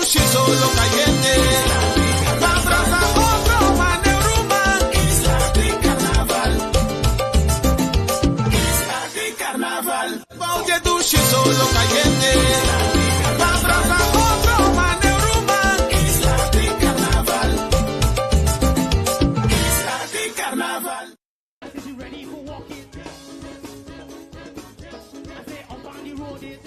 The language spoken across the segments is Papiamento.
Dushi solo cayente. Ban brasa otro mane ruman. Isla di Carnaval. Isla di Carnaval. Bou dje dushi solo cayente. Ban brasa otro mane ruman. Isla di Carnaval. Isla di Carnaval. Is you ready for walking? I say up on the road it.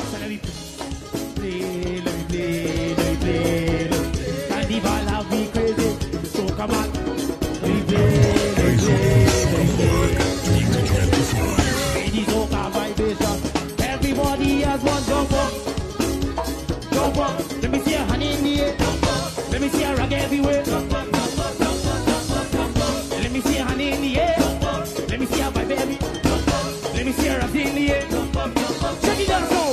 So let me play, let me play, let me play. Let me play. Carnival have me crazy. So come on, let me play, let me play, let me play. 2025. Ladies, soca vibration. Everybody has one jump up, jump up. Let me see a hand in the air. Let me see a rag everywhere. Let me see a hand in the air. Let me see a vibe every. Let me see a rag in the air. Check it out now.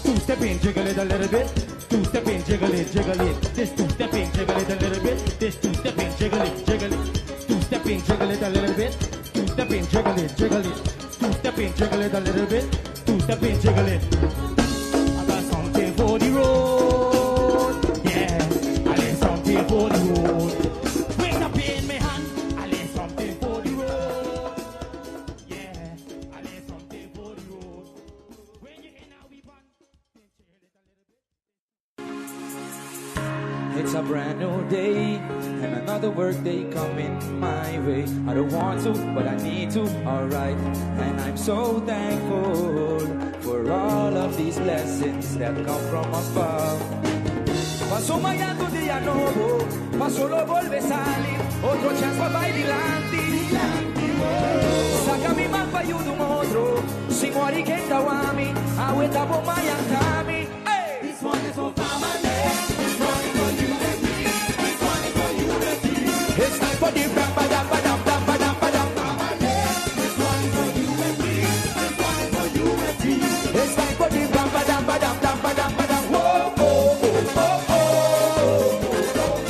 Two step in, jiggle it a little bit. Two step in, jiggle it, jiggle it. This two step in, jiggle it a little bit. This two step in, jiggle it, jiggle it. Two step in, jiggle it a little bit. Two step in, jiggle it, jiggle it. Two step in, jiggle it a little bit. Two step in, jiggle it. I got something for the road. Yeah, I need something for the road. Wake up in my hand. I need something for the road. Yeah, I need something for the road. When you in a wee band, jiggle it a little bit. It's a brand new day and another work day coming my way. I don't want to, but I need to, alright. And I'm so thankful for all of these blessings that come from above. Paso mañan ta dia nobo, paso lo bolbe sali, otro chance pa bay dilanti. Saca mi man pa yuda un otro, sin worry ken ta wak mi, awe ta bo mañan ta mi. Hey! This one is for family. This one is for unity. This one is for unity. It's time for the ram ba dam ba dam dam ba dam ba dam. This one is for unity. This one is for unity. It's time for the ram ba dam ba dam dam ba dam ba dam. Whoa, oh, oh, oh, oh, oh, oh,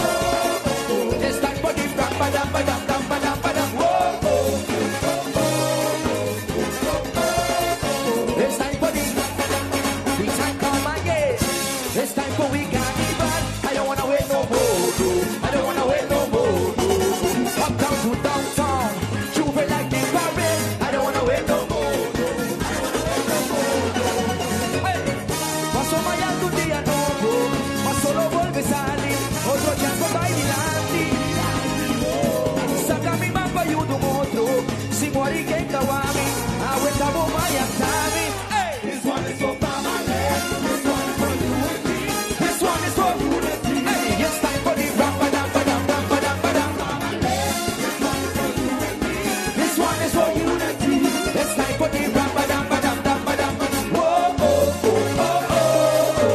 oh. It's time for the ram ba dam ba dam dam ba dam ba dam. Whoa, oh, oh, oh, oh, oh, oh. It's time for the time come again. It's time for we carnival. I don't wanna wait no more. No. I don't wanna wait no more. No. Uptown to downtown, J'ouvert like the parade. I don't wanna wait no more. No. I don't wanna wait no more. No. Hey. Paso mañan ta dia nobo, paso lo bolbe sali, otro chance pa bay dilanti. Saca mi man pa yuda un otro, sin worry ken ta wak mi, awe ta bo mañan ta mi. Hey. This one is for family. This one is for unity. This one is for Unity. Hey, it's time for the ram ba dam ba dam dam ba dam ba dam. This one is for unity. This one is for Unity. It's time for the ram ba dam ba dam dam ba dam. Whoa, oh, oh, oh, oh, oh,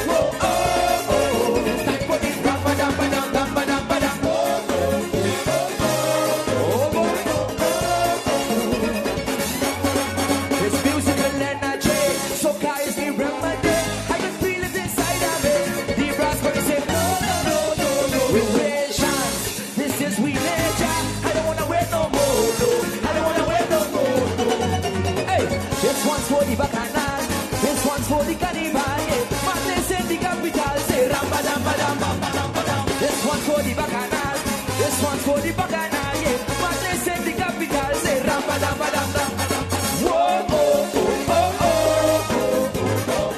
oh, oh, oh. It's time for the ram ba dam ba dam dam ba dam ba dam. Whoa, oh, oh, oh, oh, oh, oh. It's musical energy, soca is the remedy. I can feel it inside of me. The brass gonna say no, no, no, no, no. With patience, this is we nature. I don't wanna wait no more, no. I don't wanna wait no more, no. Hey, this one's for the bacchanal. This one's for the carnival. Yeah. Madness in the capital. Say ram ba dam ba dam bam ba dam ba dam. This one's for the bacchanal. This one's for the bacchanal. Yeah. Madness in the capital. Say ram ba dam ba dam dam. Whoa, oh, oh, oh, oh, oh, oh, oh,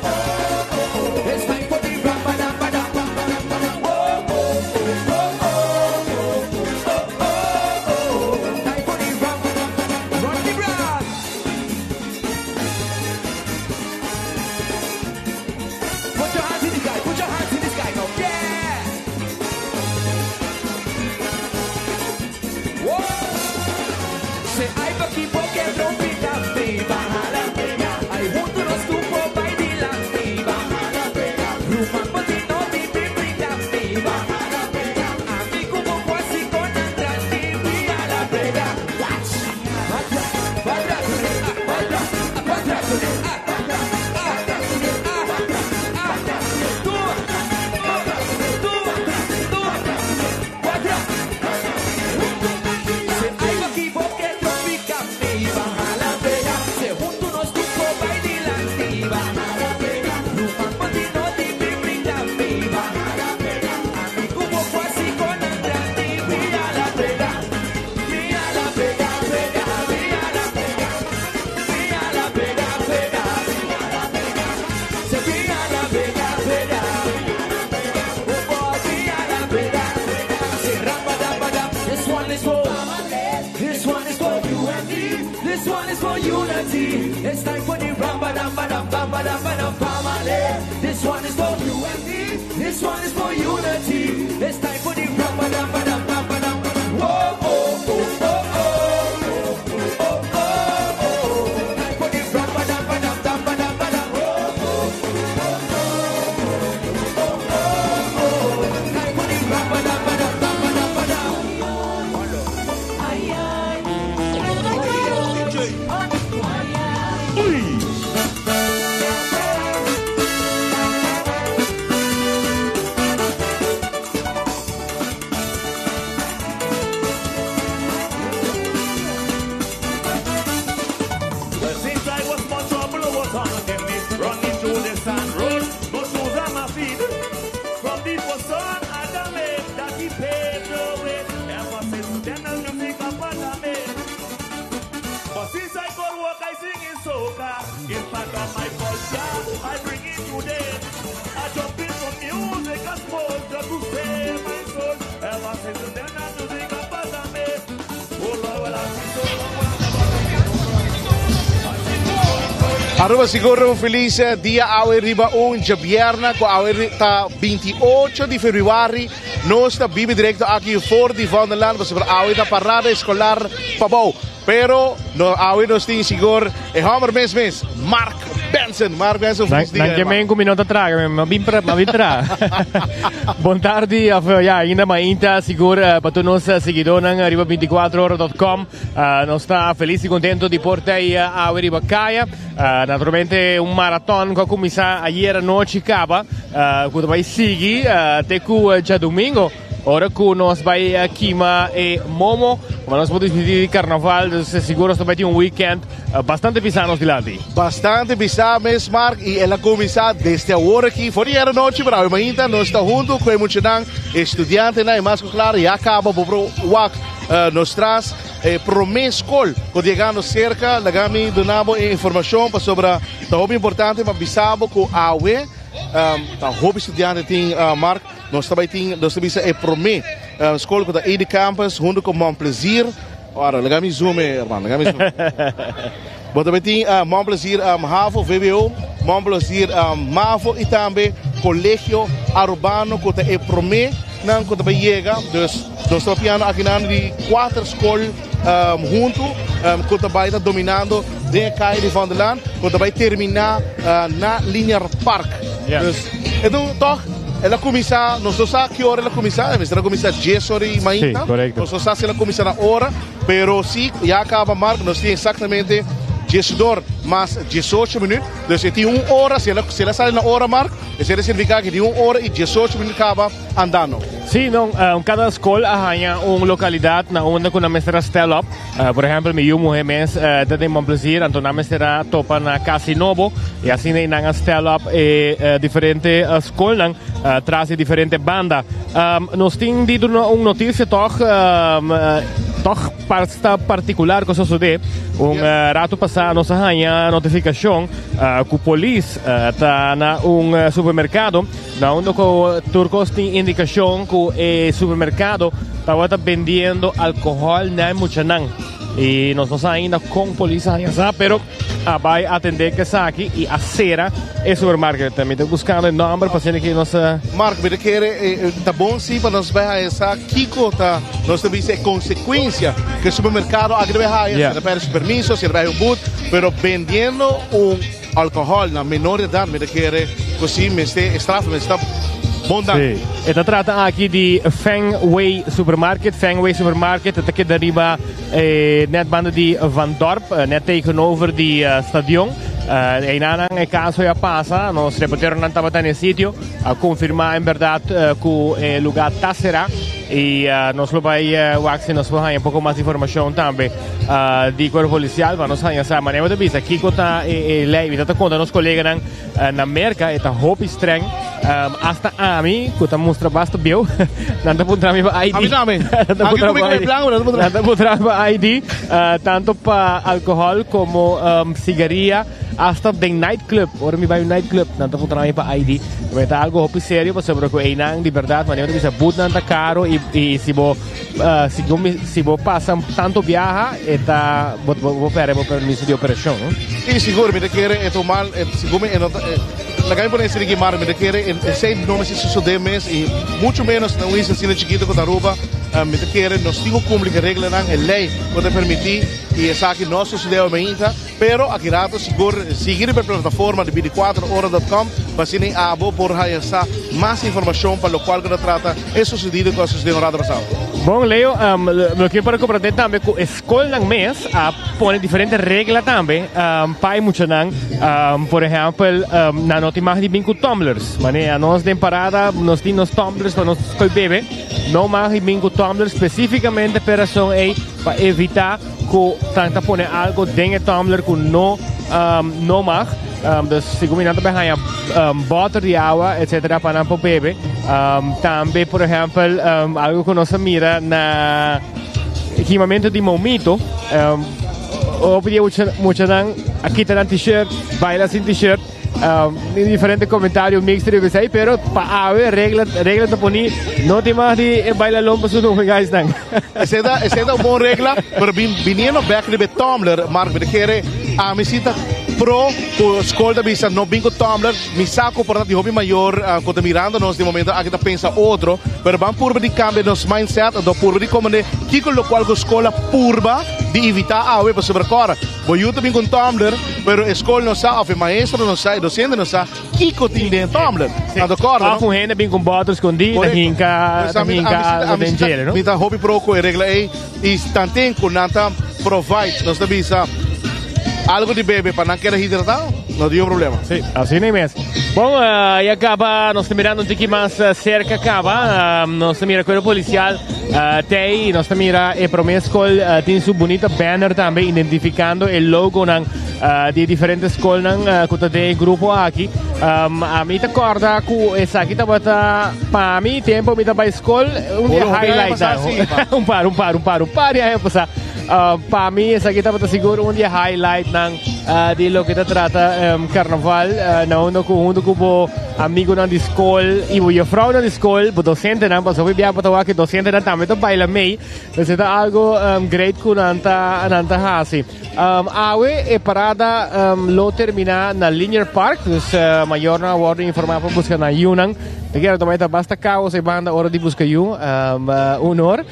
oh. It's time for the ram ba dam ba dam bam ba dam ba dam. Whoa, oh, oh, oh, oh, oh, oh, oh. Time for the ram ba dam ba dam. Run the brand. Put your hands in the sky. Put your hands in the sky now. Yeah. Whoa. Say I keep up get trompeta viva. Ay hunto nos tur por bay dilanti. Ruman bo tin no di brinda viva. Ami cu bo casi con grandi viva la brega. Watch. Patras, patras, patras, patras, ah, ah, ah, ah, tur, tur, tur, patras. Say I keep up get tropica viva. This one is for unity. It's time for the ramba-damba-damba-damba-damba family. This one is for you and me. This one is for unity. It's time for the ramba-damba-damba-damba. Whoa, oh, oh, oh, oh. Oh, oh, oh. Time for the ramba-damba-damba-damba-damba. Oh, oh, oh, oh, oh, oh. Time for the ramba-damba-damba-damba-damba. Well, since I was small, trouble was haunting me, running through the sand road, no shoes on my feet. From the first son Adam made, that he paved the way. Ever since then, the music a part of me. But since I could walk, I sing in soca. It's part of my culture, I bring it today. I jump in for music and smoke just to save my soul. Ever since then, the music a part of me. Oh Lord, well, I feel so long when I never Aruba sigur un felis dia awe riba un djabierna cu awe ta 28 di februari. Nos ta bibi directo aki for di Vondellaan pasobra awe ta parada escolar pabou. Pero no awe nos tin sigur e homber mes mes, Mark Benson. Mark Benson, felis dia, Nan ke hermano. men ku mi no ta traga, mi bin pra, mi bin tra. Bon tardi, of ja, ainda mainta, sigur pa tur nos siguidónan riba 24ora.com. Nos ta felis i contento di por ta ei awe riba kaya. Naturalmente un maraton ku a kuminsá ayer anochi kaba, ku ta bai sigui te ku djadumingo. Ora ku nos bai kima e momo, ma nos por disfruta di karnaval, dus sigur nos ta bai tin un weekend bastante pisá nos dilanti. Bastante pisá mes, Mark, i el a kuminsá desde awor aki, for di ayer anochi, pero awe mainta nos ta huntu ku e muchanan, e studiantenan, i mas ku klar ya kaba bo por wak nos tras e promé skol ku ta yegando serka. Laga mi duna bo e informashon pasobra ta hopi importante pa bisa bo ku awe ta hopi studiante tin, Mark. Nos ta bai tin, nos ta bisa e promé skol ku ta Ede Campus huntu ku Mont Plaisir. Ora, laga mi zoom e, hermano, laga mi zoom. Bo ta bai tin Mont Plaisir Havo, VBO, Mont Plaisir Mavo i tambe Colegio Arubano ku ta e promé nan ku ta bai yega. Dus nos ta papiando akinan di kuater skol huntu ku ta bai ta dominando den e kaya di Vondellaan ku ta bai terminá na Linear Park. Dus e ta tòg el a kuminsá, nos no sa ki ora el a kuminsá, e mester a kuminsá dies ora i mainta, nos no sa si el a kuminsá na ora, pero si ya a kaba Mark, nos tin eksaktamente diesdor mas diesocho minüt, dus e tin un ora, si el a sali na ora Mark, esei ta signifiká ku e tin un ora i diesocho minüt kaba andando. Sí, no, kada skol a haña un lokalidat na unda ku nan mester a stel op. Por ehèmpel, mi yu muhé mes ta den Mon Plaisir, anto nan mester a topa na Kasi Nobo i asina ei nan a stel op e diferente skolnan tras di diferente banda. Nos tin di duna un notisia tòg, tòg ta partikular ku a sosodé. Un ratu pasá nos a haña notifikashon ku polis ta na un supermerkado. Na unda ku tur kos tin indikashon ku e supermerkado tabata bendiendo alkohòl na e muchanan. I nos no sa ainda kon polis a haña sa, pero a bai atendé ku esaki i a sera e supermarket. Mi ta buskando e nòmber pa asina ku nos. Mark, mi ta kere ta bon si pa nos bai haña sa kiko ta nos ta bisa e konsekuensia ku e supermerkado aki ta bai haña, si e ta pèrdè su permiso, si e ta bai haña un but, pero bendiendo un. Alcohol na menor edad mi ta kere cu si mester e straf mester ta bon dan. Sí. E ta trata aki di Feng Wei Supermarket. Feng Wei Supermarket ta keda riba eh, net banda di Van Dorp, eh, net tegenover di eh, stadion. Eh, einanan e caso ya pasa, nos reporteronan tabata na e sitio, a confirma en berdad eh, cu e lugar ta cera y eh, nos lo bay eh, wak si nos por haña un poco mas informacion tambe. Di cuerpo policial pa nos haña sa manera bo ta bisa kico ta e ley. Mi ta ta conta nos coleganan na Merca e ta hopi streng. Hasta ami, ku ta mustra basta bieu, nan ta puntra mi pa ID. Ami tambe. Nan ta puntra mi pa ID. Blanco, nan ta puntra. Nan ta puntra mi pa ID, tanto pa alcohol como sigaria, hasta den nightclub. Ora mi bai un nightclub, nan ta puntra mi pa ID. Pero ta algo hopi serio pasobra ku einan di berdad manera bo ta bisa butnan ta caro y y si bo segun mi si bo pasa tanto biaha e ta bo bo perde bo permiso di operacion. Si, sigur mi ta kere e ta un mal, segun mi e no ta. Laga mi pone esei di Guimar, mi ta kere esei no mester sosode mes y mucho menos na un isla asina chikito ku ta Aruba. Mi ta kere nos tin ku kumpli ku e reglanan, e lei ku ta permiti y esaki no a sosode awe mainta. Pero aki rato sigur sigui riba e plataforma di binticuatro ora dot com pa asina e abo por haya sa mas informacion pa locual ku ta trata e sosedido ku a sosode un rato pasado. Bon Leo, lo ke por comprende tambe ku e Skolnan mes a pone diferente regla tambe pa e muchanan. Por ehèmpel, nan no tin mag di bin ku tumblers. Manera nos den parada nos tin nos tumblers pa nos koe bebe. No mag di bin ku tumblers spesífikamente p'e rason ei pa evitá ku nan ta pone algo den e tumbler ku no no mag. Dus segun mi nan ta bai haña bòter di awa etcetera pa nan por bebe. Tambe por ehèmpel algo ku nos a mira na. Himamento di momito, hopi di e muchanan a kita nan t-shirt, baila sin t-shirt, diferente comentario mixto riba esei, pero pa awe regla, regla ta poni, no tin mag di baila lompa su nome guys nan. Esei ta, esei ta un bon regla, pero bin, biniendo bek riba e tumbler, Mark, mi ta kere, ami si ta pro ku skol ta bisa no bin ku tumbler, Mi sa ku por ta di hopi mayor ku ta mirando nos den momento aki ta pensa otro, pero ban purba di kambia nos mindset, anto purba di komprende kiko lokual ku skol a purba di invitá awe, pasobra kòrda, bo yu ta bin ku un tumbler, pero e skol no sa òf e maestro no sa, e dosente no sa kiko tin den e tumbler. Anto kòrda, no? Òf un hende bin ku un bòter skondí ta hinka ta hinka algu den djele, no? Mi ta hopi pro ku e regla ei i tanten ku nan ta provide, nos ta bisa, algu di bebe pa nan keda hidratá. No tin un problema. Sí, asina mes. Bon, uh, ya caba, nos ta mirando un tiki mas uh, cerca caba. Uh, nos ta mira cuerpo policial uh, tei, nos ta mira e prome school uh, tin su bonita banner tambe identificando e logo nan uh, di diferente schoolnan uh, cu ta den e grupo aki. Um, a mi ta corda cu esaki tabata pa mi tempo mi ta bay school un di highlight. Un par, un par, un par, un par di aña pasa. Uh, pa mi esaki tabata sigur un di highlight nan di loke ta trata carnaval na unda cu hunto cu bo amigonan di school y bo juffrouwnan di school, bo docentenan, pasobra hopi bia bo ta wak e docentenan tambe ta baila mee. Pues e ta algo great cu nan ta nan ta haci. Awe e parada lo termina na Linear Park, dus mayornan a wordo informa pa busca nan yunan. Te kere ta ta basta caos e banda ora di busca yu, un or.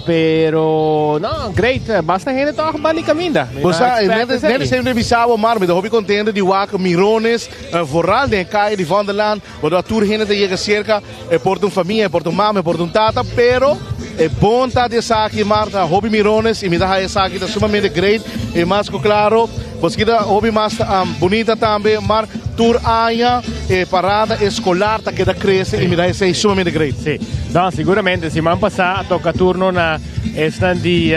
Pero no, great, basta hende toch banda di caminda. Bo sa, net net esei mi ta bisa bo, Mar, mi ta hopi contento di wak mirones, vooral den e calle di Vondellaan, pasobra tur hende ta yega cerca, e por ta un famia, e por ta un mama, e por ta un tata, pero e bon ta di esaki, Mar, ta hopi mirones y mi ta haya esaki ta sumamente great y mas cu claro, boso kita hopi mas bunita tambe, Mar, tur aña e parada escolar ta keda crece y mi ta haya esei sumamente great. Sí, no, siguramente. Siman pasá a toka turno na esnan di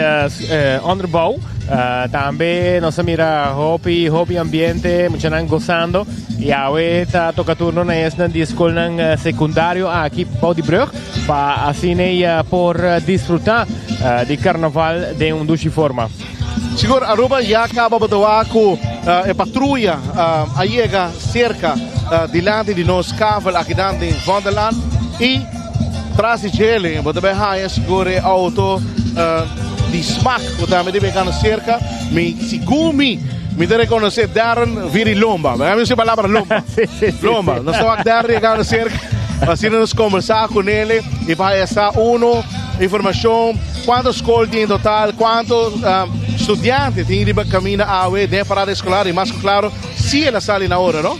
onderbouw. Tambe nos a mira hopi, hopi ambiente, muchanan gozando. I awe ta toka turno na esnan di skolnan sekundario aki bou di brug pa asina ei por disfrutá di karnaval den un dushi forma. Sigur, Aruba ya kaba bo ta wak ku e patruya a yega serka dilanti di nos kavel akinan den Vondellaan i tras di djele bo ta bai haña sigur e auto di smak ku tambe ta bengando serka. Mi segun mi mi ta rekonosé Darren viri lomba. Mi usa e palabra lomba. Lomba. Nos ta wak Darren yegando serka asina nos kombersá kunele i pa haña sa uno informashon. Cuanto scol tin en total? Cuanto studiante tin riba camina awe den e parada escolar? Y mas cu claro, si el a sali na ora, no?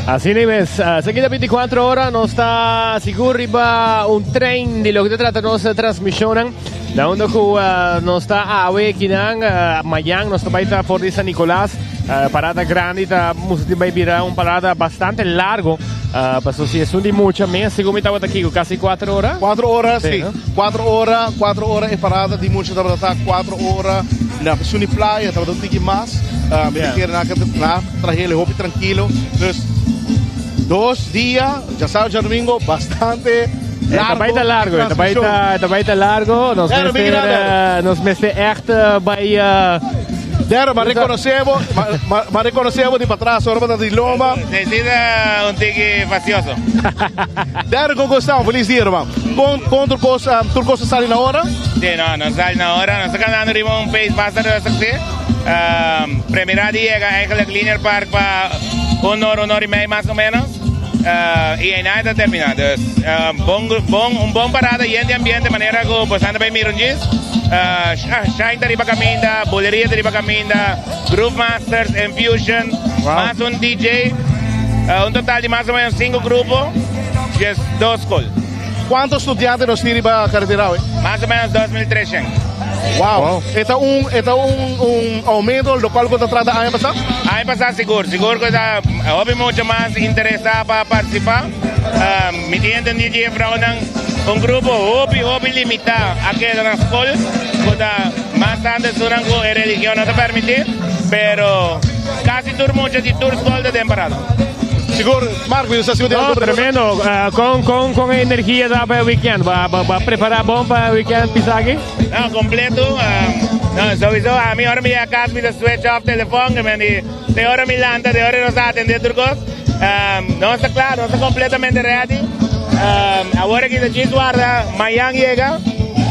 Asina mes. Seguida 24 ora nos ta sigur riba un trein di loke ta trata nos transmisionnan. Na unda cu nos ta awe kinan, mayan nos ta bay ta for di San Nicolas. Parada grandi ta musta tin bay bira un parada bastante largo. Paso si esun di mucha mes, segun mi tabata aki cu casi cuatro ora. Cuatro ora, si. Cuatro ora, cuatro ora e parada di mucha tabata ta cuatro ora. Na esun di playa tabata un tiki mas. Mi ta kere nan a trahel hopi trankilo. Dus. Dos dia, djasabra djadomingo, bastante E ta largo bai ta largo, e ta bai ta, e ta bai ta largo. Nos Dero, mester, Miguel nos mester echt bai Dero, ma reconocebo, ma, ma reconocebo di patras, ora pa di lomba. Necesita un tiki fastioso. Dero, con gostamos, feliz dia, hermano. Con tur cos, tur cos sali na hora? Si, no, no sali na hora. Nos ta cantando riba un pace basta rustig, si. Premira di yega eigenlijk Linear Park pa un hora, un hora y mei mas o menos. Y ahí ta termina. Dus, bon, bon, un bon parada yen di ambiente manera cu bo anda bay mira un djis. Shine ta riba caminda, Buleria ta riba caminda, Groove Masters, Infusion, mas un DJ. Un total di mas o menos cinco grupo, djes dos scol. Cuanto studiante nos tin riba carretera awe? Mas o menos 2300. Wow. E ta un, e ta un, un aumento locual cu ta trata aña pasa? Aña pasa sigur, sigur cu ta hopi mucho mas interesa pa participa. Mi tin entendi di e vrouwnan un grupo hopi, hopi limita a keda na scol, cu ta mas tanto esunnan cu e religion no ta permiti, pero casi tur mucha di tur scol ta den parada. Sigur, Mark, mi sa sigur di No, algo tremendo. Con e energia da pa e weekend? Ba, ba, ba prepara bon pa e weekend pisaki? No, completo. No, sowieso ami ora mi yega cas mi ta switch off telefon, mi di te ora mi lanta, te ora nos ta atende tur cos. Nos ta cla, nos ta completamente ready. Awor aki ta djis warda mañan yega.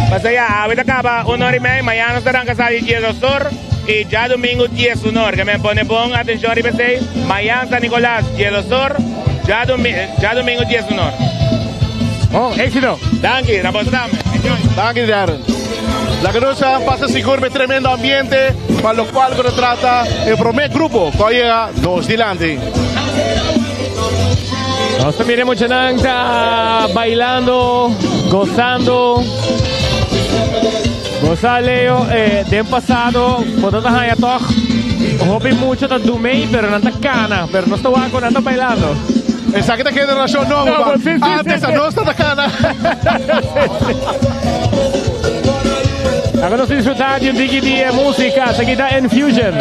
Pasobra ya awe ta caba un ora y mei, mañan nos ta ranca sali diesdos or y djadomingo diesun or. Ke men pone bon atencion riba esey. Mañan San Nicolas diesdos or, djadomingo diesun or. Bon, éxito. Danki, na boso tambe. Enjoy. Danki, Darren. Laga nos a pasa sigur pe tremendo ambiente pa locual cu ta trata e prome grupo cu a yega nos dilanti. Nos ta mira muchanan ta bailando, gozando. Goza Leo, den pasado bo ta haña toch hopi mucha ta dumei pero nan ta cana, pero nos ta wak cu nan ta bailando. Esaki ta generacion nobo, No, pa. sí, sí, Antes sí, a sí. nos ta cana. Laga nos disfruta di un tiki di e musica, esaki ta Infusion.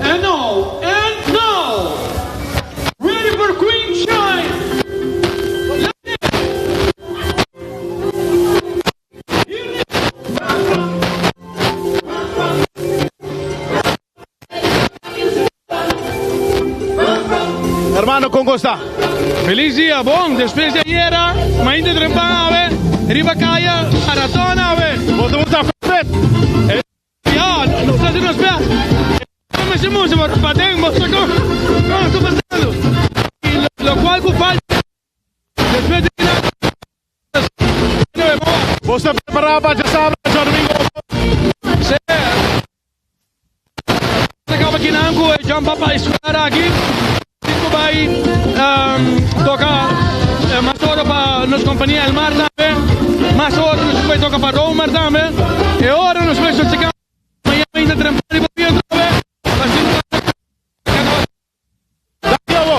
And now, and now, ready for Queen Shine. Hermano, con sta? Feliz dia, bon, despues di ayera, mainta trempan awe, riba caya, maraton awe. Bo ta fit? Ja, nos ta haci nos best. Como ese mundo, pero paden, bo sa con ta pasando. Y lo cual cu falta, despues di Bo ta prepara pa djasabra, djadomingo? Si. Ta caba kinan cu e Jump Up Square aki. Tin cu bay toca mas oro pa nos compania El Mar tambe. Mas ora nos bai toca pa Romar tambe. E ora nos bai socheca mañana ainda trempan riba pia atrobe. Pa asina carnaval. Danki abo.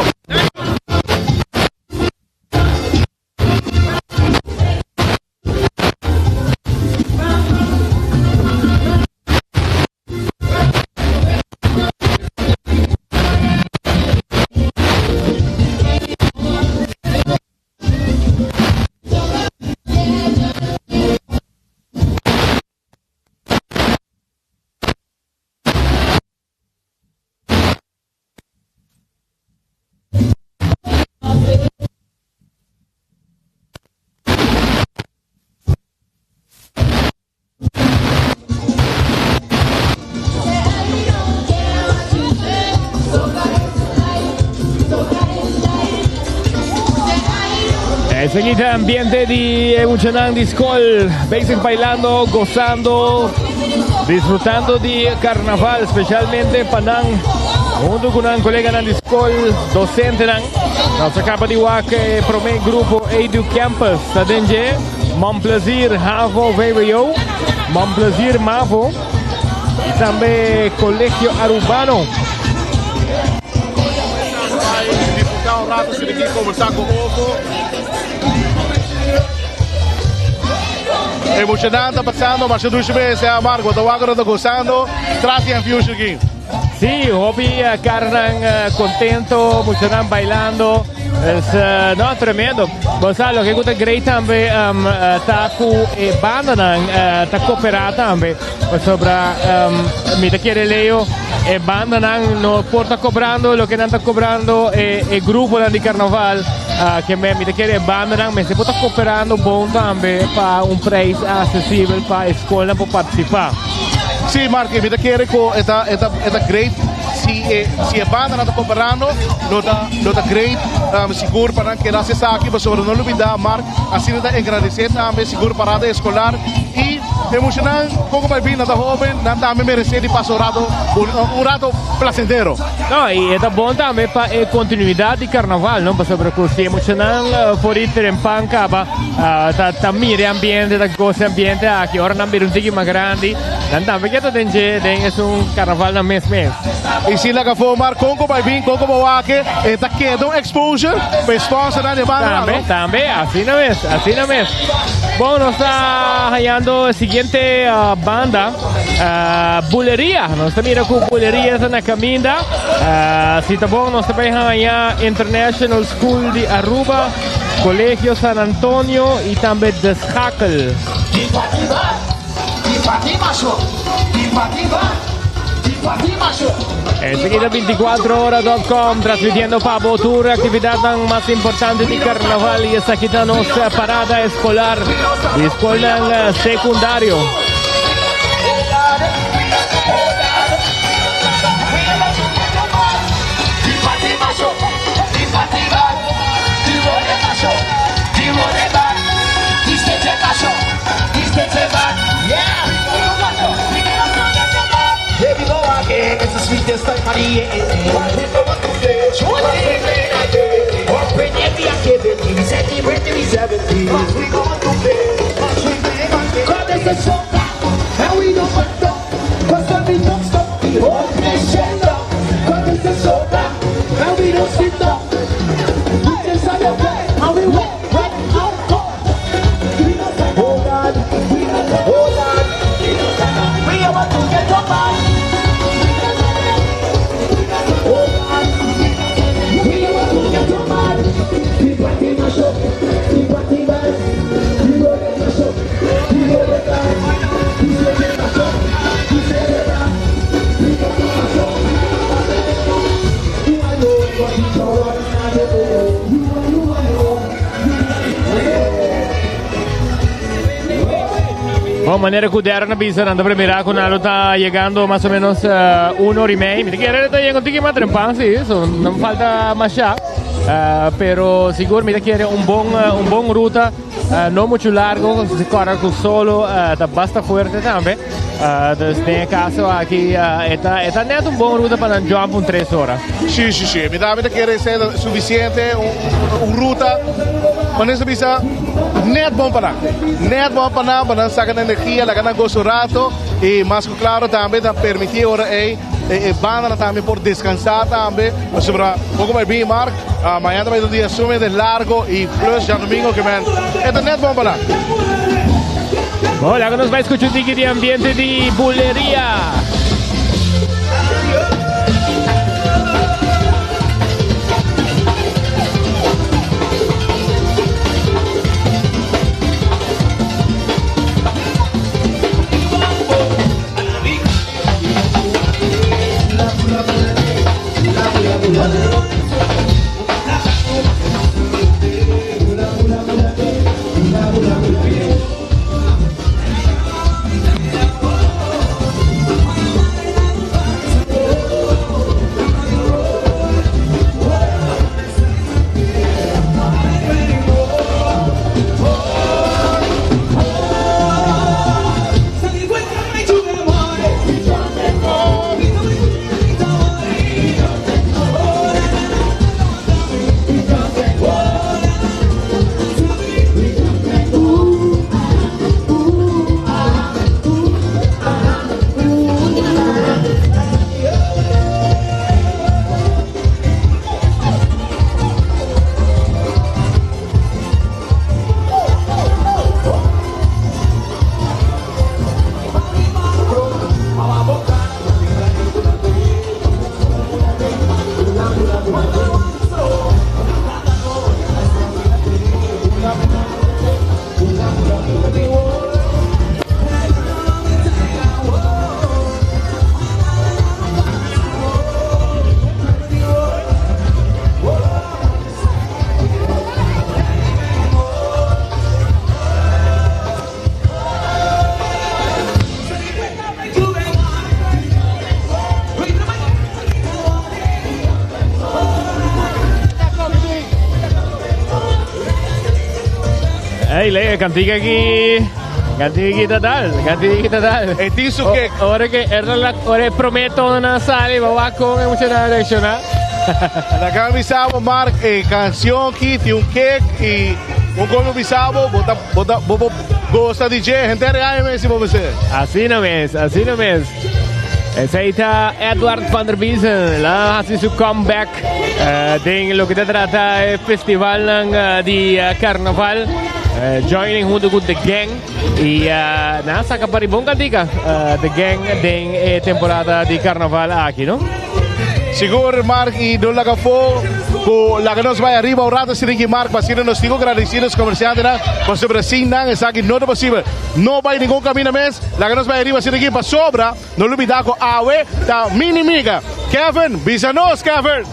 Enseguida ambiente di muchanan di school, bezig bailando, gozando, disfrutando di carnaval, especialmente pa nan, hunto cu nan coleganan di school, docentenan. Nos a caba di wak e prome grupo Edu Campus, ta den dje Mon Plaisir Havo VWO, Mon Plaisir Mavo y tambe Colegio Arubano. Disfruta un rato, si aquí conversa cu otro. Emocionante pasando, masha dushi mes, eh, Marco, ta wak ta gozando, tras di Fusion aki. Sí, hopi caranan contento, muchanan bailando. Es, no, tremendo. Bo sa, loke cu ta great tambe ta cu e bandanan ta coopera tambe. Pasobra mi ta kere Leo, e bandanan no por ta cobrando loke nan ta cobrando e gruponan di carnaval. Ke mi ta kere e bandanan mester por ta cooperando bon tambe pa un prijs accesibel pa e scolnan por participa. Sí, Mark, mi ta kere cu e ta great si e bandanan ta cooperando, lo ta great sigur pa nan keda esaki, pasobra no lubida, Mark, asina ta engrandece tambe sigur parada escolar y emocional con bay bin, nan ta hoben, nan tambe merece di pasa un rato placentero. No, y ta bon tambe pa e continuidad di carnaval, no? Pasobra cu si muchanan for di trempan caba, ta mira ambiente, ta goza ambiente aki, ora nan bira un tiki mas grandi, nan tambe kier ta den dje, den es un carnaval na mes mes. Y si laga for Mark, con bay bin, con bo wake, e ta keda un exposure pa sponsor nan di banda. Tambe, no? Tambe, asina mes, asina mes. Bon, nos ta hayando siguiente banda, Buleria. Nos ta mira cu Buleria ta na caminda. Si ta bon, nos ta bay haya International School di Aruba, Colegio San Antonio y tambe De Schakel. Enseguida 24hora.com transmitiendo pa tur actividad mas importante di carnaval y esaki ta nos parada escolar di scol secundario. Here we go again, it's the sweetest time of the year. Up in every activity, we celebrate the 70. Cause it's a soca, and we don't back down. Cause when we don't stop, the whole place shut down. Cause it's a soca, and we don't sit down. We just celebrate, and we walk right out. Oh God, oh God, we about to get up on. Oh God, we about to get up on. The party mash up, the party bad, the road mash up, the road bad, the stage mash up, the stage bad, the party mash up. You alone, but you don't know. You alone. Bon, manera cu Darren a bisa, nan ta premira cu nan ta yegando mas o menos un ora y mey. Mi kier ta yegando tiki mas trempan, si, so no falta mas ya. Pero sigur mi kier un bon ruta, no mucho largo, si core cu solo, ta basta fuerte tambe. Dus den e caso aki, e ta net un bon ruta pa nan jump un 3 ora. Si. Mi tambe kier ser suficiente, un ruta. Manera sa bisa, net bon pa nan. Net bon pa nan, pa nan saca nan energia, laga nan goza un rato. Y mas cu claro tambe ta permiti ora ey e bandanan tambe por descansa tambe. Pasobra poco bay bin Mark, mañana ta bay ta un dia sumamente largo y plus djadomingo ke men e ta net bon pa nan. Bon, laga nos bay scucha un tiki di ambiente di buleria. Hey, le, cantica aki. Cantica aki total. Cantica aki total. E tin su kick. Ora que era la, ora prometo na sali, va con emocionado reaccionar. Laga mi sabo Mark e canción ki tin un kick y un como mi sabo bota bota bo gosta di dje henter e aña mes si bo mester. Asina mes, asina mes. Esey ta Edward van der Biesen. La haci su comeback eh, den loke ta trata e festivalnan eh, di eh, carnaval. Eh, joining hunto cu The Gang. Y eh, na saca pari bon cantica eh, The Gang den e temporada di carnaval aki, no? Sigur Mark y no laga fo cu laga nos bay ariba un rato asina ki Mark pa asina nos tin cu agradeci nos comerciantenan pasobra sin nan esaki no ta posibel. No bay ningun caminda mes, laga nos bay ariba asina ki pasobra no lubida cu awe ta mini miga. Kevin, bisa nos Kevin!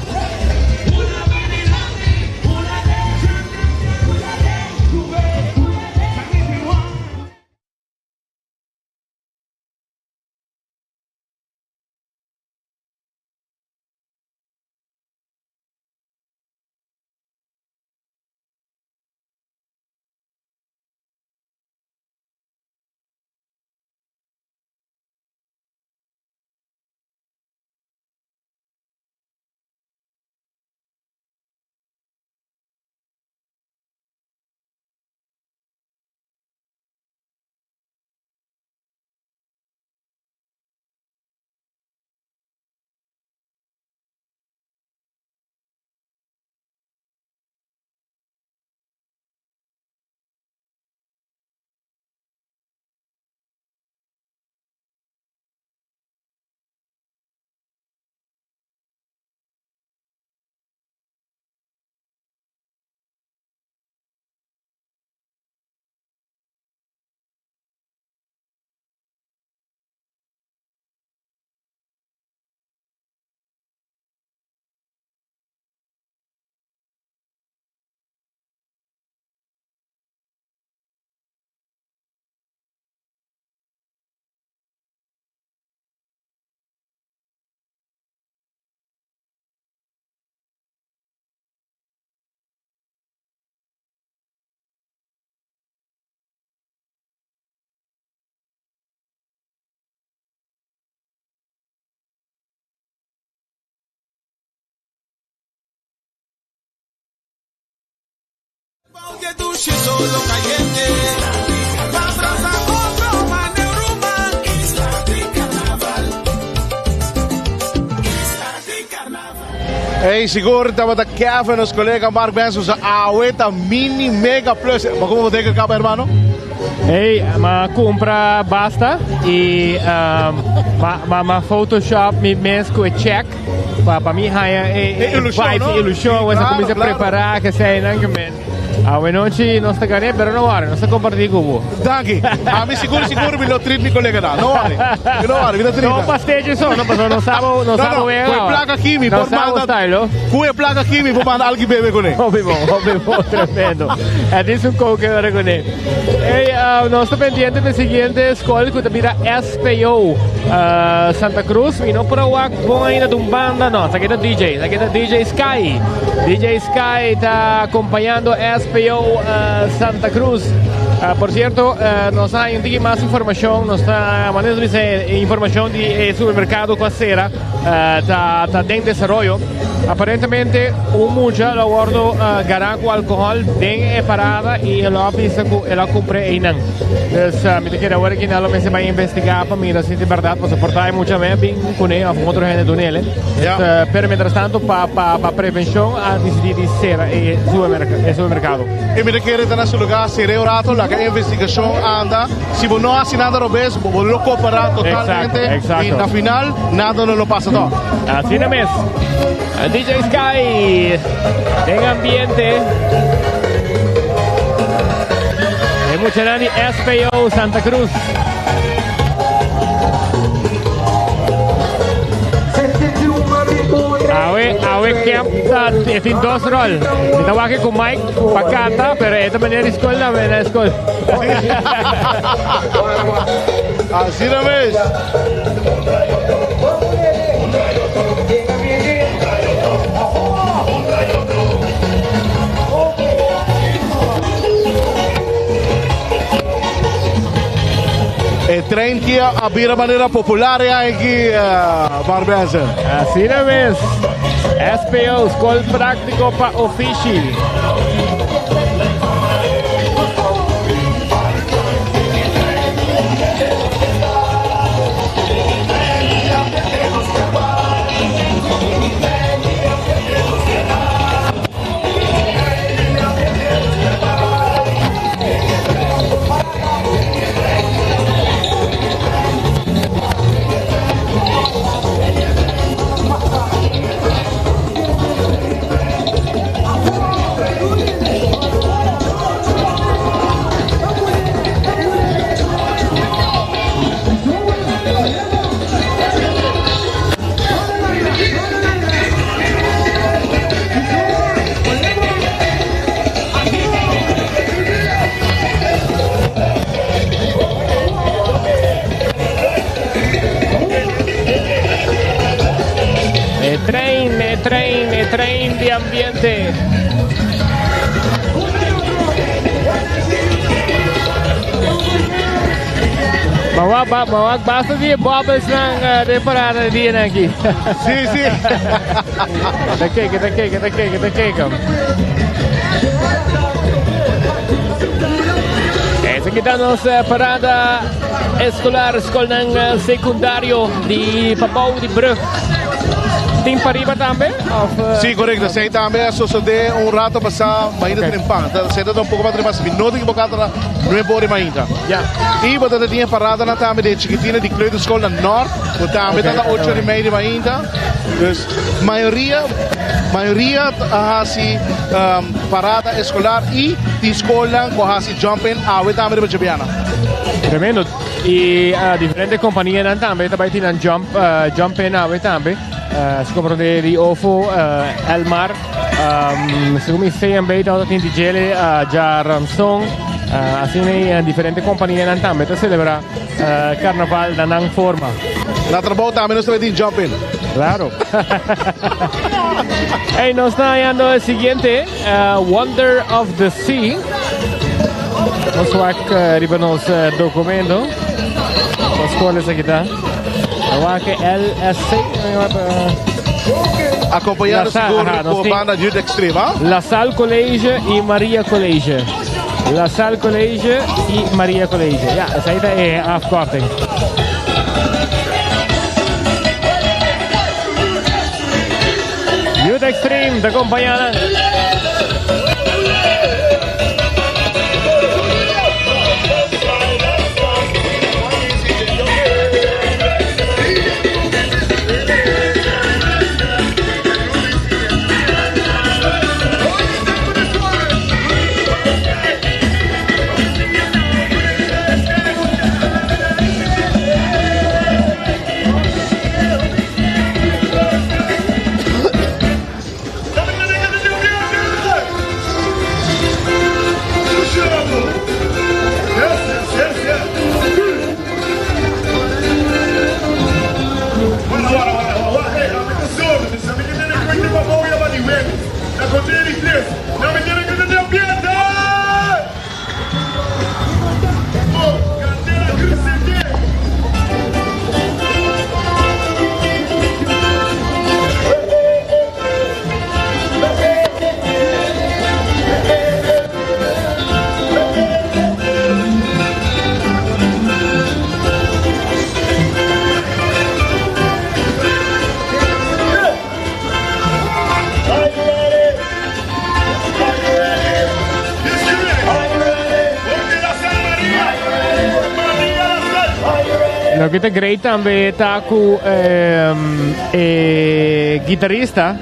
dushi solo cayente. Pa brasa otro mane ruman. Isla di Carnaval. Isla di Carnaval. Ey, sigur tabata Kevin, nos colega Mark Benson, usa awe ta mini mega plus. Ma como bo caba, hermano? Hey, ma cumpra basta y ma, ma, ma Photoshop mi mes cu e check pa pa mi haya e, E ilusión, vibe, no? e ilusión, Sí, pues claro, cuminsa claro. prepara, que sea, nan que men. Awe nochi nos ta gane, pero no worry, nos ta comparti cu bo. Danki. Ami sigur sigur mi lo treat mi colega na. No worry. Mi no worry, mi lo treat. No pastechi so, no paso, no sabo, no No, sabo no, wega. cu e placa aki mi No por sabo manda. style, oh. Cu e placa aki mi por manda alguien bebe con e. Hopi bon, hopi bon, tremendo. Het is un coke ora con e. Hey, nos ta pendiente pe siguiente school cu ta bira SPO Santa Cruz. Mi no por a wak bon ainda dun banda, no. Esaki ta DJ, esaki ta DJ Sky. DJ Sky ta acompañando SPO Santa Cruz. Por cierto, nos a haña un tiki mas informacion. Nos ta, manera nos bisa, e informacion di e supermercado cu a cera ta, ta den desaroyo. Aparentemente un mucha lo a wordo gara cu alcohol den e parada y e lo a bisa cu el a cumpre eynan. Dus mi ta kere awor aki nan lo mester bay investiga pa mira si ta berdad pasobra por ta e mucha me a bin cune of un otro hende dunele. Dus pero mientras tanto pa pa pa prevencion a dicidi di cera e e supermercado. Y mi ta kere ta na su lugar cera e un rato laga e investigacion anda. Si bo no haci nada robes bo lo coopera totalmente Exacto, y exacto. na final nada no lo pasa toch. Asina mes. DJ Sky den ambiente. E muchanan di SPO Santa Cruz. Awe, awe camp ta e tin dos rol. Mi ta wak ku Mike pa canta, pero e ta manera di school na na school. Asina mes. E trein ki a bira manera popular ya aki, Mark Benson. Asina mes. SPO, Skol Práktiko pa Ofishi. E trein, e trein, e trein di ambiente. Mawak, ba, mawak, basta di bubbles ng de parada di dianan aki. Si, si. Ta keke, ta keke, ta keke, ta keke. Esaki ta nos parada escolar, skolnan secundario di Pabou di Brug. Tin pariba tambe? Of, Si, correcto. Esey tambe a sosode un rato pasa, mainta trempan. Ta seta ta un poco mas trempan. Si mi no ta equivoca ta na nuebe ora mainta. Y bo ta tin e parada na tambe de chikitina di kleuterschool na Noord. Bo tambe ta na ocho ora y media mainta. Dus mayoria, mayoria a haci parada escolar y tin scolnan cu a haci jump in awe tambe riba djabiana. Tremendo. Y diferente companianan tambe ta bay tin nan jump, jump in awe tambe. Si comprende di OFO, Elmar, segun mi CMB ta tin di djele djaranson. Asina y diferente companianan tambe ta celebra carnaval na nan forma. Na trabou tambe nos ta bay tin jump in. Claro. Hey, nos ta hallando e siguiente, Wonder of the Sea. Nos wak riba nos documento. Nos scola esaki ta. Wak LSC. Acompañado La Salle, seguro ajá, nos por tin banda Youth Extreme, ah? La Salle College y Maria College. La Salle College y Maria College. Ja, esey ta e afkorting. Youth Extreme ta acompaña nan. Loke ta great tambe ta ku e guitarista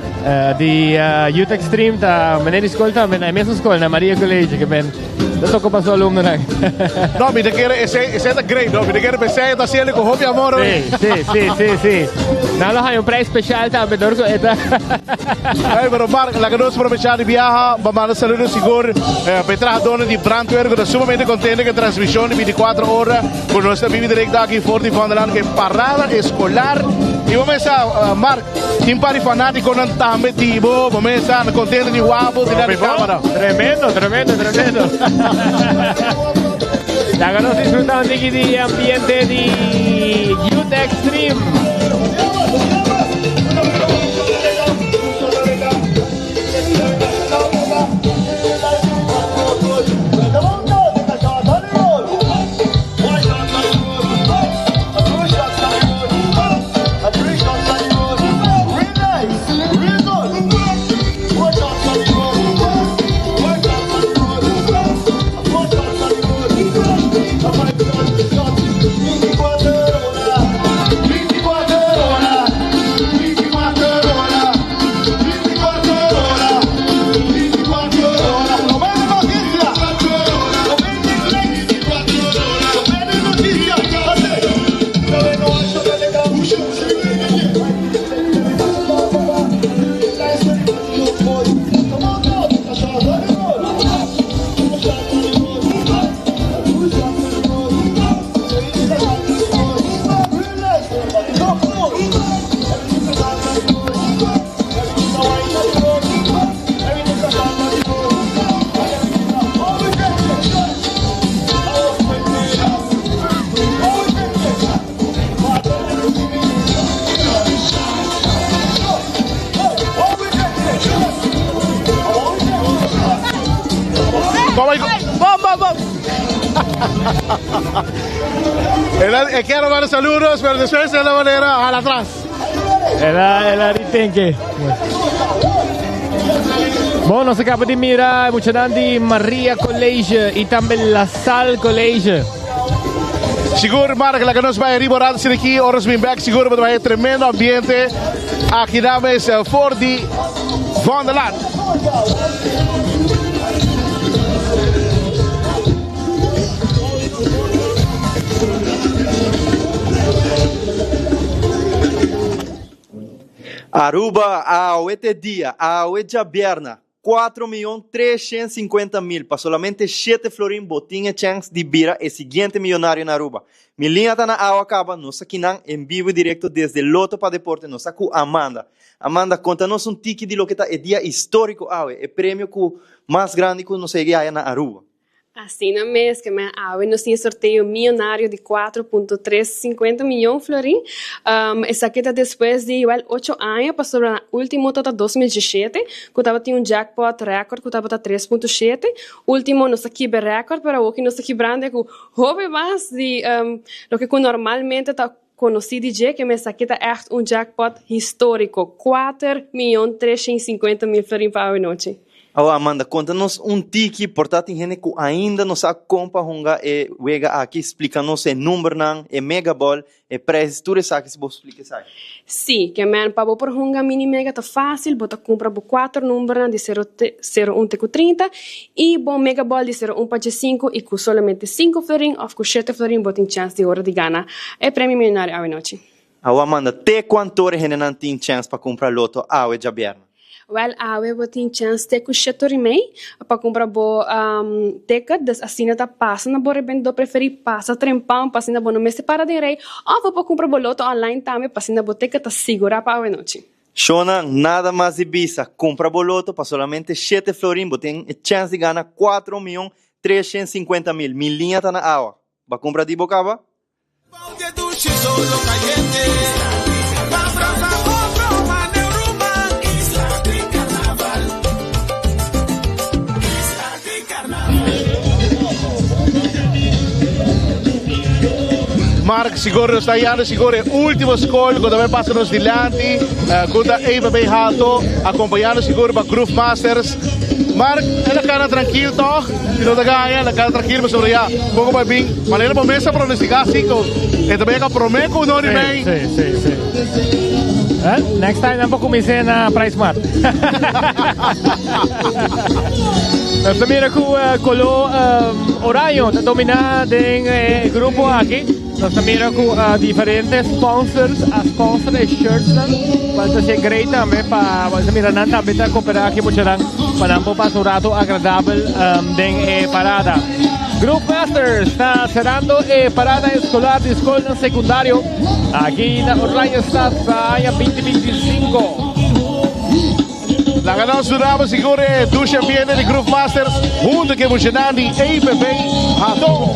di Youth Extreme ta meneer di skol tambe na e mesun skol na Maria College ke men ta toka pa su alumnonan. No, mi ta kere esei esei ta great no, mi ta kere p'esei e ta hasiendo ku hopi amor hoy. Sí, sí, sí, sí. Nan lo haña un prijs special tambe dor ku e ta. Hey, pero Mark, laga nos aprovechá di biaha pa manda saludo sigur pa e trahadónan di brandweer ku ta sumamente kontento ku e transmishon di bintikuater ora ku nos ta bibi direkto aki for di Vondelland ku e parada eskolar. I bo mesa, Mark, tin par di fanátikonan tambe di bo, bo mesa kontento di wak bo dilanti kámara. Tremendo, tremendo, tremendo. Laga nos disfrutá un tiki di ambiente di Youth Extreme. Bom, bom, bom. El quiero dar saludos, pero después de la manera al atrás. El a ritenke. Bon, nos a caba di mira muchanan di Maria College y tambe La Salle College. Sigur, Mark, laga nos bay riba rato aki, ora nos bin back, sigur, bo ta tremendo ambiente aki na mes for di Vondellaan. Aruba, awe t'e dia, awe djabièrna, 4 miyon 350 mil pa solamente shete florin bo tin e chèns di bira e siguiente miyonario na Aruba. Mi liña ta na awa kaba, nos akinan en bibo y directo desde Lotto pa Deporte, nos ta ku Amanda. Amanda, konta nos un tiki di loke ta e dia histórico awe, e premio ku mas grandi ku nos a yega haya na Aruba. Asina mes, ke men awe nos tin e sorteo miyonario di 4.350 miyon florin. Esaki ta despues di wel ocho aña, pasobra na ultimo ta ta 2017 ku tabatin un jackpot record ku tabata 3.7. Ultimo nos a kibra record, pero awoki nos ta kibrando ku hopi mas di loke ku normalmente ta konosí di dje, ke men esaki ta ègt un jackpot históriko, 4.350.000 florin pa awe nochi. Awa Amanda, konta nos un tiki, por ta tin hende ku ainda no sa kon pa hunga e wega aki, splika nos e numbernan, e mega ball, e prijs, tur esaki si bo splika esaki. Sí, ke men pa bo por hunga mini mega ta fásil, bo ta kumpra bo kuater numbernan di sero te sero un te ku 30 i bo mega ball di sero un pa djesinku i ku solamente sinku florin òf ku shete florin bo tin chèns di ora di gana e premio milionario awe nochi. Awa Amanda, te kuantor hendenan tin chèns pa kumpra loto awe djabièrnè? Wèl, awe bo tin chèns te ku shetor i mei pa kumpra bo ticket, dus asina ta pasa na bo rebendedor preferí, pasa trempan pa asina bo no mester para den rei, òf bo por kumpra bo loto online tambe pa asina bo ticket ta sigurá pa awe nochi. Shona, nada mas di bisa, kumpra bo loto pa solamente shete florin bo tin e chèns di gana 4.350.000. Mi liña ta na awa. Bo a kumpra di bo kaba? Mark Sigor nos ta yando sigur e ultimo school cu ta bay pasa nos dilanti cu ta EBB Hato acompañando sigur pa Groove Masters. Mark, el a cana trankil toch? Si no ta gaña, el a cana trankil pasobra ya poco bay bin. Manera bo mes a pronostica si cu e ta bay a prome cu no di bay. Si, si, si. Next time nan por cuminsa na Price Mart. Nos ta mira cu color oraño ta domina den e grupo aki. Nos ta mira cu diferente sponsors a sponsor e shirtsnan cual ta ser great tambe pa nos ta mira nan tambe ta coopera aki muchanan pa nan por pasa un rato agradabel den e parada. Groove Masters ta cerrando e parada escolar di scolnan secundario aki na Oranjestad pa aña 2025. Laga nos duraba sigur e dushi ambiente di Groove Masters hunto ku e muchanan di APB Hato.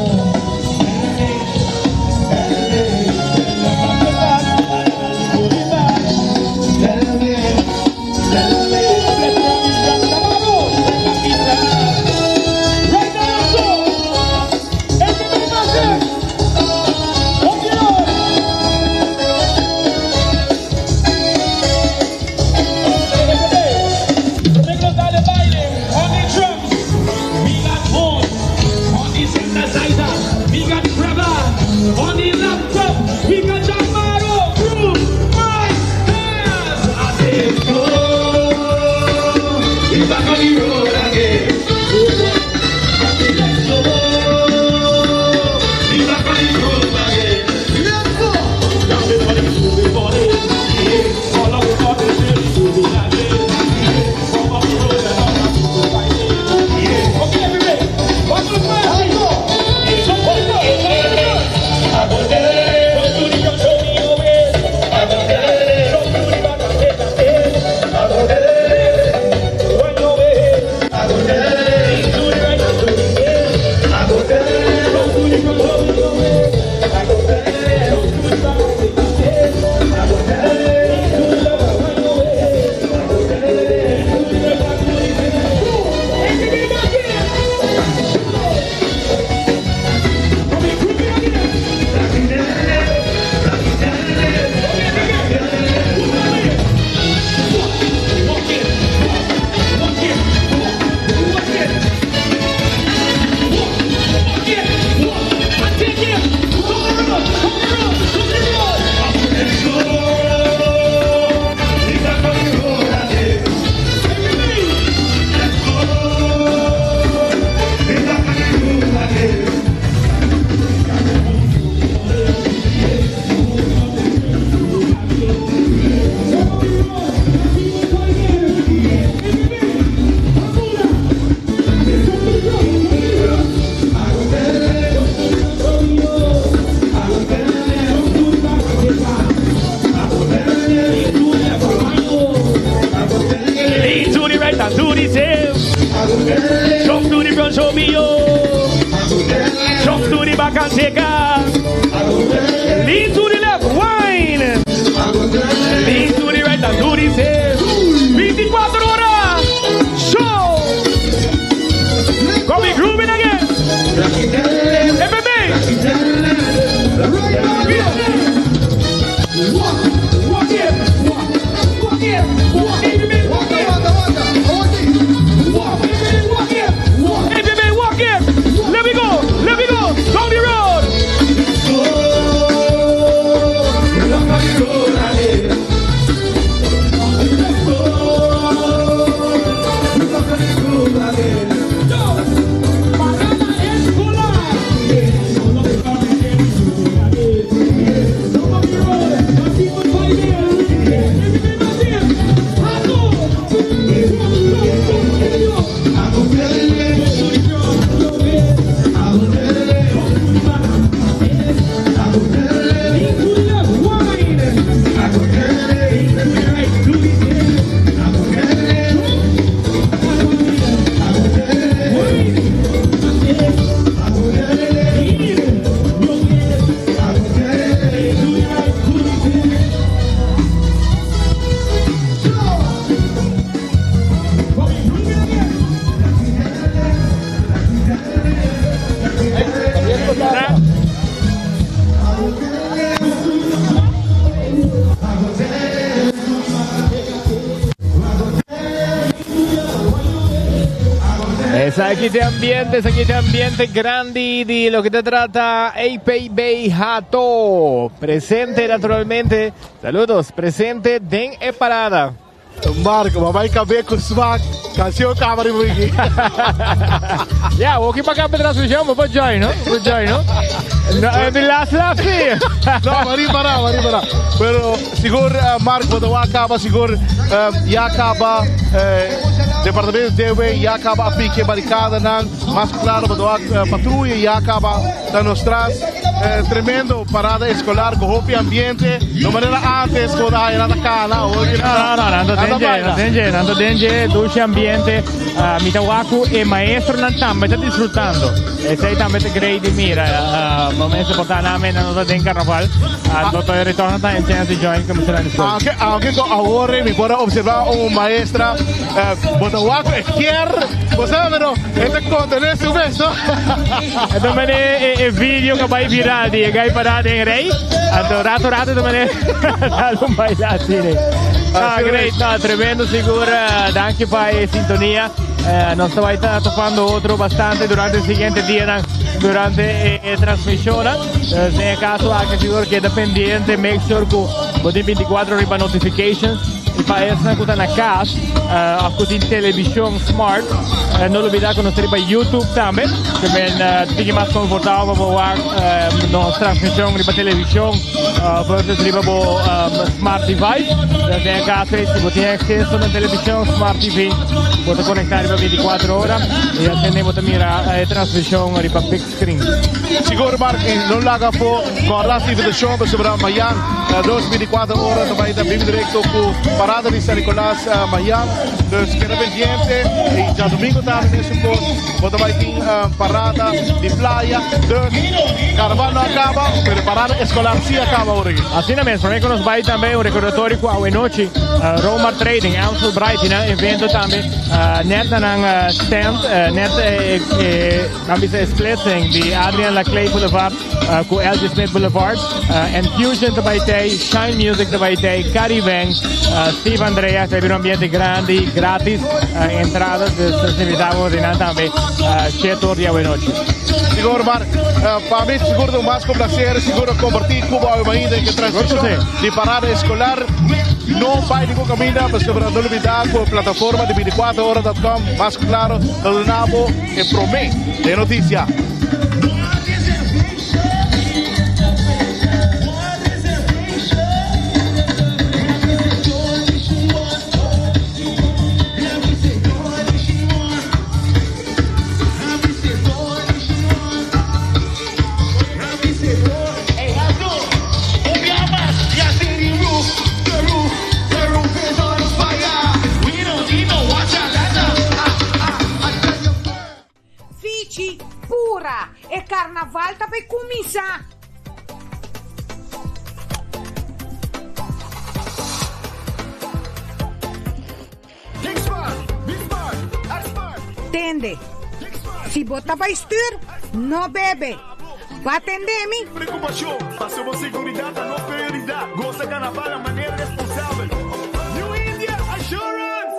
Jump to the back and take off. Lean to the left, wine. Lean to the right and do the same. 24 horas. Show. Come grooving again. Hey, baby. Walk, walk it, walk, walk it, walk it, baby, walk it. Walk, baby, walk it. Hey, baby, walk it. Let me go, let me go. Down the road. Esaki ta ambiente, esaki ta ambiente grandi di loke ta trata APB Hato. Presente naturalmente. Saludos, presente den e parada. Marco, ma bai kabe ku smak. Kansion kaba riba wiki. Ja, we ook pa transmissão, maar join, no? Bo join, no? No, the last laugh, sí. No, mari para, mari para. Pero sigur Marco, bo a kaba sigur ya kaba departamento DW ya kaba a piki barikadanan, mas klaro bo patruya ya kaba ta nos tras. Tremendo parada eskolar ku hopi ambiente. No manera antes ku ta haya nada kana. No, no, no, no dengue, no dengue, no dengue, dushi ambiente. Mi ta wak ku e maestronan tambe ta disfrutando. Esei tambe ta great di mira. Momento por ta nan no ta den carnaval. No ta retorno ta en chance di join como será school. Aunke ku awor mi por a observa un maestra bo ta wak e kier, bo sabe pero e ta contener su mes, no? E ta mane e video ku bai viral di e gai pará den rei. Anto rato rato ta mane dal un baila asina. Ah, great, no, tremendo sigur. Danki pa e sintonia. Nos ta bai ta topando otro bastante durante e siguiente dianan durante e transmisionnan. Dus den e caso aki sigur keda pendiente, make sure ku bo tin 24 riba notifications. I pa esnan ku ta na kas of ku tin televishon smart, no lubida ku nos ta riba YouTube tambe. Ke men tiki mas konfortabel pa bo wak nos transmishon riba televishon versus riba bo smart device. Dus den e kaso ei, si bo tin akseso na televishon, smart TV, bo ta konektá riba 24 ora i asina bo ta mira e transmishon riba big screen. Sigur Mark, i no laga afó kòrda su invitashon pasobra mayan nos 24 ora ta bai ta bibi direkto ku parada di San Nicolas mayan. Dus keda pendiente i djadumingu tambe mesun kos bo ta bai tin parada di playa. Dus karnaval no a kaba pero parada eskolar si a kaba ora aki. Asina mes, promé ku nos bai tambe un rekordatorio ku awenochi Romar Trading, Amstel Bright tin nan evento tambe nèt na nan stand nèt e Nan bisa e splitsing di Adrian Laclay Boulevard ku LG Smith Boulevard. Enfusion ta bai tei, Shine Music ta bai tei, Caribeng, Steve Andrea, ta bira un ambiente grandi, gratis entrada, dus nos invita bo di nan tambe shete or di awenochi. Sigur Mark, pa mi sigur ta un mas ku placer sigur a komparti ku bo awe mainta e transmishon di parada eskolar. No bai ningun kaminda pasobra no lubida ku plataforma di 24ora.com mas ku klaro ta duna bo E promé den notisia. Fichi. pura, e karnaval ta bai kuminsá! Tende, si bo ta bai stuur, no bebe. Bo a tende mi? Preocupacion, paso bo seguridad ta nos prioridad. Goza carnaval na manera responsabel. New India Assurance!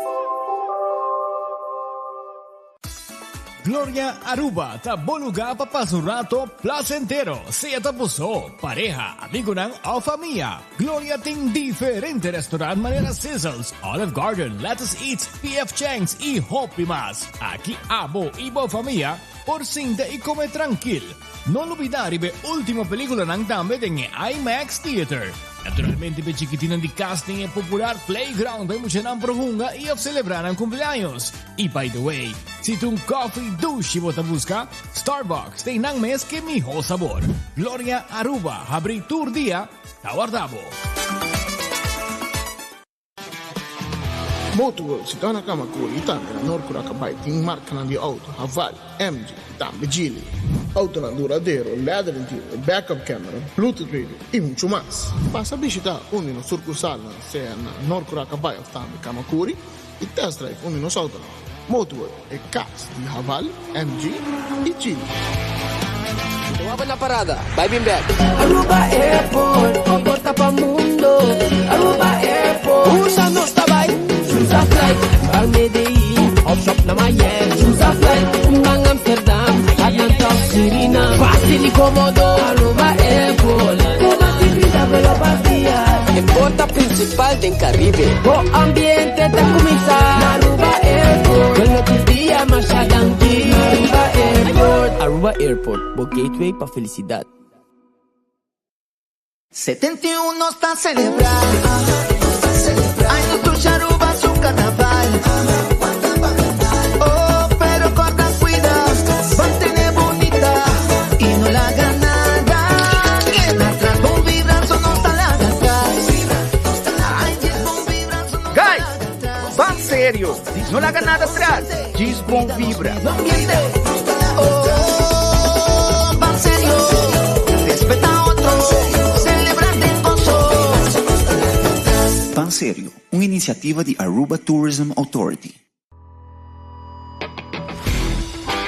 Gloria Aruba ta bo lugar pa pasa un rato placentero, sea ta bo so, pareha, amigonan of famia. Gloria tin diferente restaurant manera Sizzles, Olive Garden, Lettuce Eats, PF Chang's y hopi mas. Aki abo y bo famia por sinta y come trankil. No lubida riba e ultimo peliculanan tambe den e IMAX Theater. Naturalmente p'e chikitinnan di cas tin e popular playground pa e muchanan por hunga y of celebra nan cumpleaños. Y by the way, si ta un coffee dushi bo ta busca, Starbucks tin nan mes ke miho sabor. Gloria Aruba habri tur dia ta warda bo. Motorworld situá na Kamakuri i tambe na Noord Curacabai tin markanan di outo Haval, MG i tambe Geely. Outonan duradero, leather interior, backup camera, bluetooth radio i muchu mas. Pasa bishitá un di nos surkursalnan sea na Noord Curacabai òf tambe Kamakuri i test drive un di nos outonan. Motorworld, e kas di Haval, MG i Geely. Waba na parada, bai bin bek. Aruba Airport, bo porta pa mundo. Aruba Airport, usa nos ta bai. Choose a flight, ban Medellin, of shop na Miami. Choose a flight, ban Amsterdam, Atlanta of Suriname. Facil y comodo, Aruba Airport. Como si grita pero vacía. E porta principal den Caribe. Bo ambiente ta cuminsa. Aruba Airport, Bueno tur dia masha danki. Aruba Airport. Aruba Airport, bo gateway pa felicidad. 71 nos ta celebra. Ay, nos tur Aruba su carnaval. Oh, pero corda cuida, mantene bonita y no la haga nada. Queda atrás, bon vibra, so no ta laga atrás. Ay, yes, bon vibra, so no Guys, ban serio, no laga nada atras, djis bon vibra. Oh, ban serio, respeta otro, celebra den gozo. Ban Serio, un iniciativa di Aruba Tourism Authority.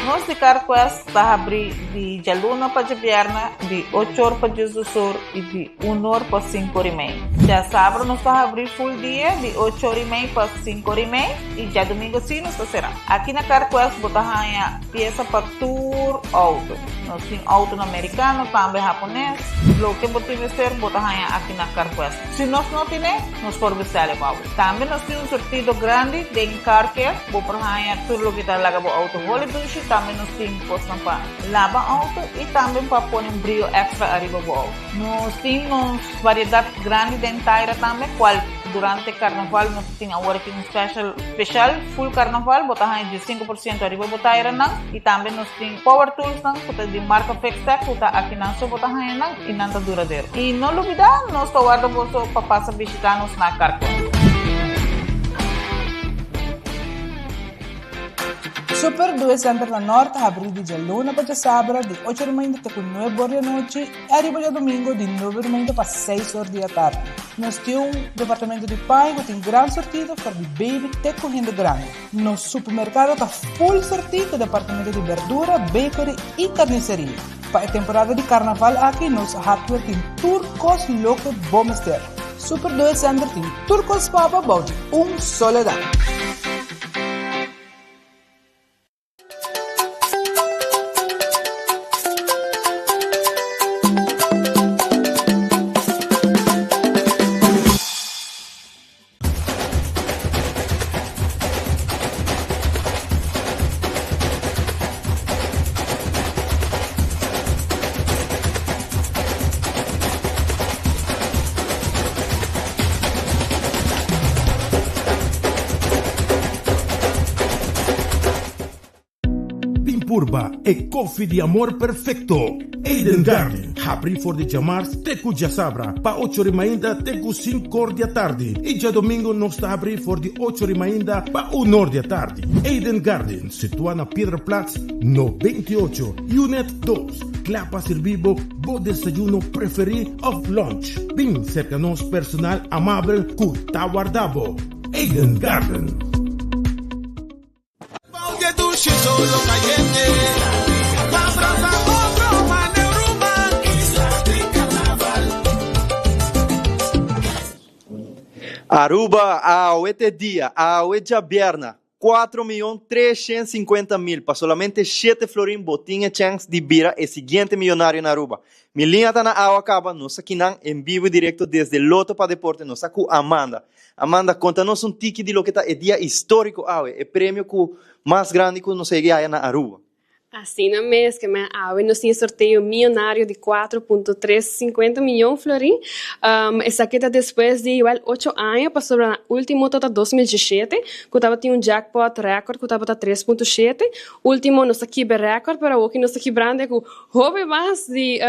Nos di CarQuest ta habri di djaluna pa djabièrnè di ocho or pa diesdos or i di un or pa sinku or i mei. Djasabra nos ta habri full dia di ocho or i mei pa sinku or i mei i djadumingu si nos ta será. Aki na CarQuest bo ta haña piesa pa tur outo. Nos tin outonan merikano, tambe hapones. Loke bo tin mester bo ta haña aki na CarQuest. Si nos no tine, nos por bestel e pa bo. Tambe nos tin un surtido grandi den car care. Bo por haña tur loke ta laga bo auto holi dushi. Tambe nos tin kosnan pa laba auto i tambe pa pone un brio extra ariba bo auto. Nos tin nos variedat grandi den taira tambe, kual durante karnaval nos tin awor aki un special special full karnaval. Bo ta haña 15% ariba bo tairanan. I tambe nos tin power toolsnan ku ta di marka Fixtech ku ta akinan so bo ta haña nan i nan ta duradero. I no lubidá, nos ta warda boso pa pasa bishitá nos na Carquest. Super Due Center na Nort ta habrí di djaluna pa djasabra di ocho or mainta te ku nuebe or di anochi i ariba djadumingu di nuebe or mainta pa seis or di atardi. Nos tin un departamento di paña ku tin gran sortido for di baby te ku hende grandi. Nos supermerkado ta full sortí ku departamento di berdura, bakery i karniseria. Pa e temporada di karnaval aki nos hardware tin tur kos loke bo mester. Super Due Center tin tur kos pa bo bou di un solo dak. E koffie di amor perfekto. Eden Garden, habrí for di djamars te ku djasabra pa ocho ri mainta te ku sinkor di atardi i djadomingo nos ta habrí for di ocho ri mainta pa unor di atardi. Eden Garden, situá na Piedraplaats 98, Unit dos, kla pa sirbi bo bo desayuno preferí òf lunch. Bin serka nos personal amabel ku ta warda bo. Eden Garden. Aruba, awe t'e dia, awe djabièrna, 4 miyon 350 mil pa solamente shete florin bo tin e chèns di bira e siguiente miyonario na Aruba. Mi liña ta na awa kaba, nos akinan en bibo y directo desde Lotto pa Deporte, nos ta ku Amanda. Amanda, konta nos un tiki di loke ta e dia históriko awe, e premio ku mas grandi ku nos a yega haya na Aruba. Asina mes, ke men awe nos tin e sorteo miyonario di 4.350 miyon florin. Esaki ta despues di igual ocho aña, pasobra na ultimo tabata 2017, ku tabatin un jackpot record ku tabata 3.7. Ultimo nos a kibra record, pero awoki nos ta kibrando ku hopi mas di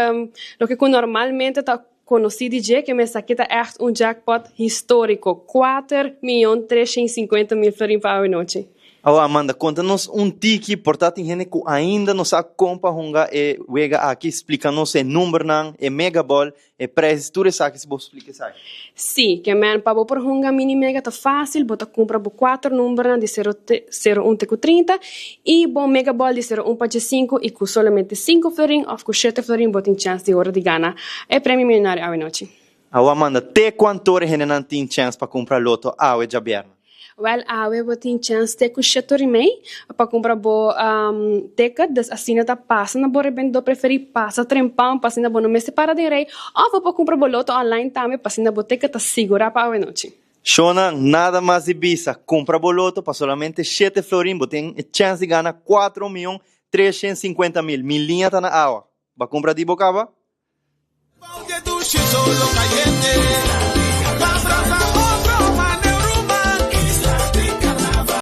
loke ku normalmente ta Konosí di dje ke mesaki ta ègt un jackpot históriko, 4.350.000 florin pa awenochi. Awa Amanda, konta nos un tiki, por ta tin hende ku ainda no sa kon pa hunga e wega aki, splika nos e numbernan, e mega ball, e prijs, tur esaki si bo splika esaki. Sí, ke men pa bo por hunga mini mega ta fásil, bo ta kumpra bo kuater numbernan di sero te sero un te ku 30 i bo mega ball di sero un pa djesinku i ku solamente sinku florin òf ku shete florin bo tin chèns di ora di gana e premio milionario awe nochi. Awe manda te kuantor hendenan tin chèns pa kumpra loto awe djabièrnè? Wèl awe bo tin chèns te ku shete ora i mei pa kumpra bo ticket, dus asina ta pasa na bo rebendedor preferí, pasa trempan pa asina bo no mester para den rei òf bo por kumpra bo loto online tambe pa asina bo ticket ta sigurá pa awe nochi. Shona, nada mas di bisa, kumpra bo loto pa solamente shete florin bo tin e chèns di gana 4.350.000. Mi liña ta na awa. Bo a kumpra di bo kaba?